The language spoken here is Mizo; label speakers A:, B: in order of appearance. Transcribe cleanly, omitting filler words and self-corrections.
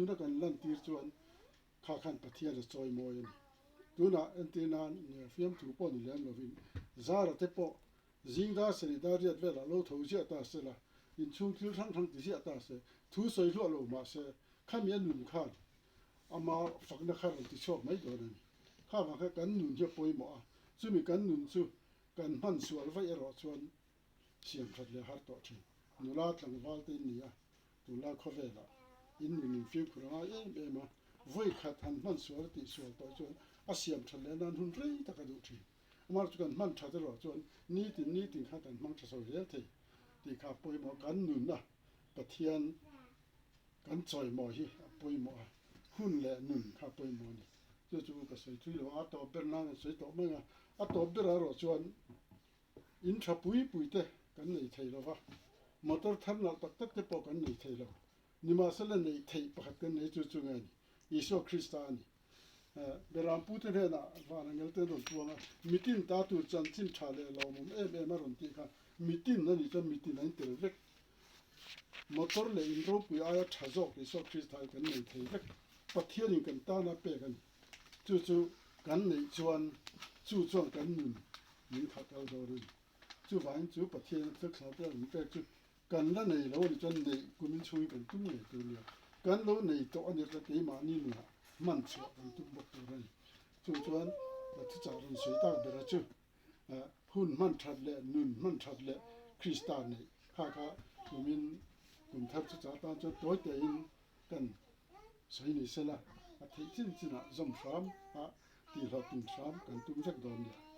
A: nuna kan lantir chuan kha khan Pathian a chawi mawi a ni. Tunah entir nan fiamthu pawh ni lem lovin Zara te pawh zingdar sarih dar riat velah lo tho ziah ta se la, inchhung thil hrang hrang ti ziah ta se, thu sawi hluah lo mah se khami a nun khan ama fakna kha rawn ti chhuak mai dawn a ni. Kha vang kha kan nun hi a pawimawh a, chumi kan nun chu kan hman sual vaih erawh chuan siam that leh har tawh thin. Nula tlangval te in ni a, tunlai khawvelah in nun in fimkhur a ngai em em a, vawi khat han hman sual a tih sual tawh chuan a siam that leh nan hun rei tak a duh thin. Amah chu kan hman that erawh chuan nitin nitin khan kan hmang tha chho zel thei tih kha pawimawh kan nun a Pathian kan chawimawi hi a pawimawh a, hun leh nun kha a pawimawh a ni. Chu chu ka sawi thui lo a, a tawp ber nan an sawi tawh mai a, a tawp berah erawh chuan In tha pui pui te kan nei thei lo va, motor thar nalh tak tak te pawh kan nei thei lo. Nimahsela neih theih pakhat kan nei chu chu nge ni? Isua Krista a ni. Beram pute hnenah van angel te an rawn puang a, mitin ta tur chanchin tha leh lawmawm em em a rawn tih kha mitin a nih chuan mitin a intel vek. Motor leh in ropui aia tha zawk Isua Krista hi kan nei thei vek. Pathianin kan tana pek a ni. Chu chu kan neih chuan chu chuan kan nun min khat al dawn a ni. Chuvangin chu Pathian thilthla te an pek chu kan la nei lo a ni chuan neih kumin chhungin kan tum ngei tur nia. Kan lo nei tawh a ni chuan keimahni nunah hman chhuah kan tum bawk tur a ni. Chu chuan thuchah rawn sawi tak bera chu hun hman that leh nun hman that leh Krista neih kha kha kumin kum thar thuchah atan chuan tawi tein kan sawi ni sela a theih chin chinah zawm hram a tihhlawh tum hram kan tum vek dawn nia.